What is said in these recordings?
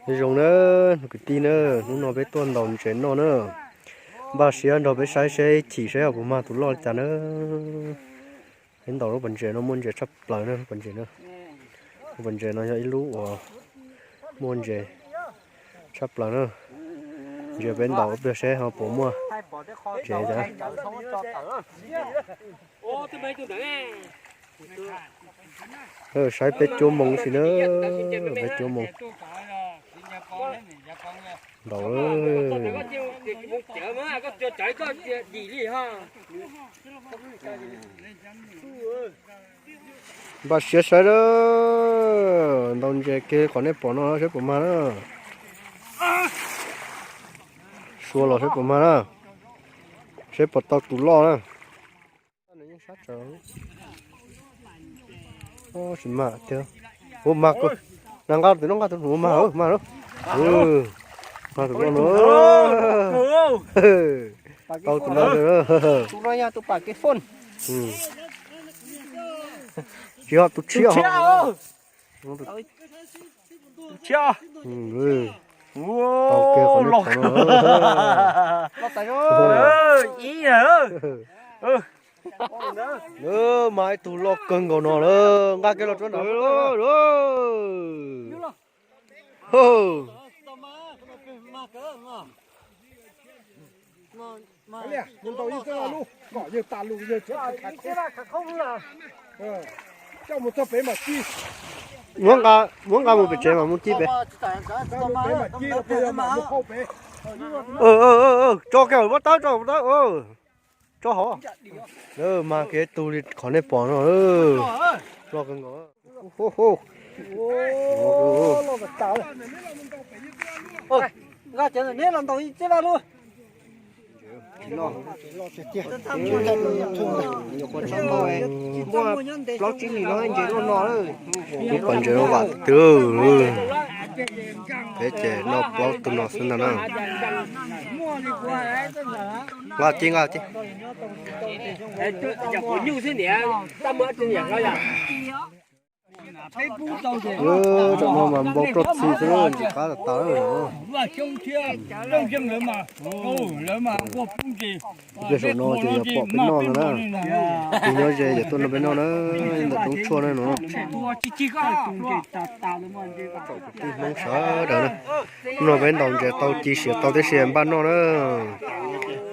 Nyob zoo na, kwv tij na, hnub no peb tuaj ntaus ntses noj na. Npaj siab nrog peb saib seb chim saib ho puas mag tus loj li cas na. Peb ntaus lub pas ntses no muaj ntses tshaj plaws na, lub pas ntses na. Lub pas ntses no yog ib lub uas muaj ntses tshaj plaws na. Ntsia peb ntaus ib pliag seb ho puas muaj ntses cas. Saib peb cuab moo si na, peb cuab moo. Ntaus. Npaj siab saib na, ntaus ntses kiag qhov nej pom no seb puas mag na. Sua los seb puas mag na, seb puas tau tus loj na. Tsis mag tiag. Ua mag, nqa tus no nqa tus no, mag mag, mag tus no no. Tau tus no. Tsis yog tus tshiab. Tau kiag qhov no. Mag ib tug loj kawg nkaus no lawm, nqa kiag los tsuav nram. Muab nqa mus pem tsev mas mus ci pem. Tso kiag muab tawb tso, tawb tso hov. Mag kiag ib tug li qhov nej pom no. Loj kawg nkaus. Nqa cov ntawm neb los ntaus ib txij vaj lug. Nyuam qhuav tso tau muaj plaub tsib hlis no ntses loj no lawm. Lub pas ntses no vam twg. Peb ces noj plaub tug no xwb ntag na. Nqa ci nqa ci. Tam no mas npau roj txhij xwb, ntxim qab tas tas. Tej saum no ces yog pom peb noj no na. Tus nyob ze ces tuaj nrog peb noj na, ntawm roob tshuaj na no. Kwv tij Hmoob sawv daws na, hnub no peb ntaus ntses tau ci siav tau tib si npaj noj na.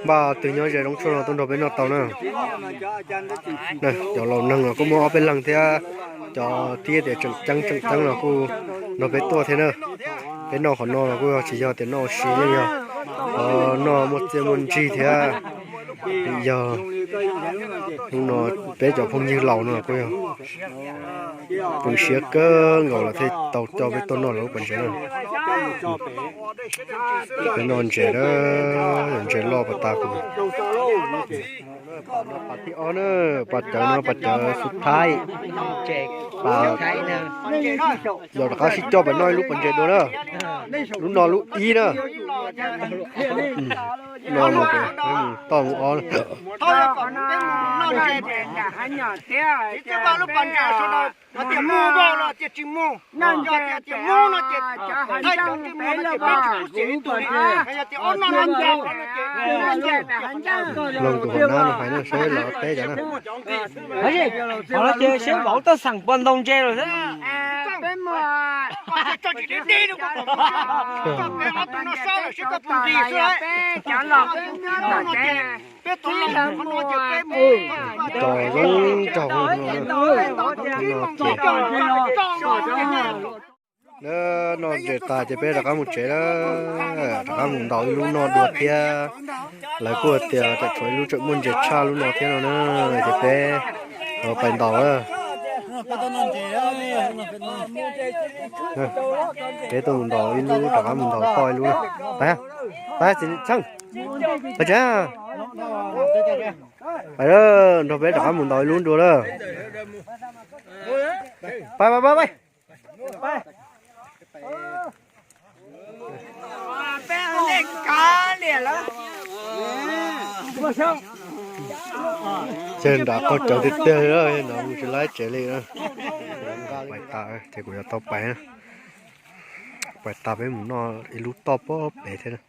Npaj twg nyob ze roob tshuaj no tuaj nrog peb noj tau na. Cov laus neeg los kuj muaj ob peb leeg thiab, cov thiab tias tseem ceeb tseem ceeb los kuj nrog peb tuaj thiab na. Peb noj qhov no los kuj yog tsis yog tias noj ua si, yeej yog noj muaj txiaj muaj ntsig thiab. Yog hnub no peb cov phooj ywg laus no kuj yog pw siab kawg nkaus lawm thiaj tau coj peb tuaj noj lawv lub pas ntses na. Peb noj ntses na, ntses loj pas tas kuv. Pas thib ob na, pas cawv no pas cawv xub thaib. Yog rov qab sib coj pem noj ib lub pas ntses dua na. Lub no lub ib na. No toj mus ob. Loog tus hauv nab no hais na, saib lawv teb cas na. Qhov no ces seb vauv toj xeem puas ntaus ntses lawm xwb. Tos zoo nraug no ces. Noj ntses tas ces peb rov qab mus tsev na, rov qab mus ntaus ib lub noj dua thiab. Lawv kuj tias tsam tshuav ib lub tseem muaj ntses tshaj lub no thiab no na, ces peb pais ntaus na. Peb tuaj mus ntaus ib lub, rov qab mus ntaus toj ib lub na. Pais, pais txiv Tsheej, pais tsev. Pais, nrog peb rov qab mus ntaus ib lub dua na. Pais, pais, pais, pais. Ces nram qaug cawv tiag tiag li, nram mus tsis laib tsev li. Pais tas ces kuv yuav tau pais na. Pais tas peb mus noj ib lub toj pob pem thiab na.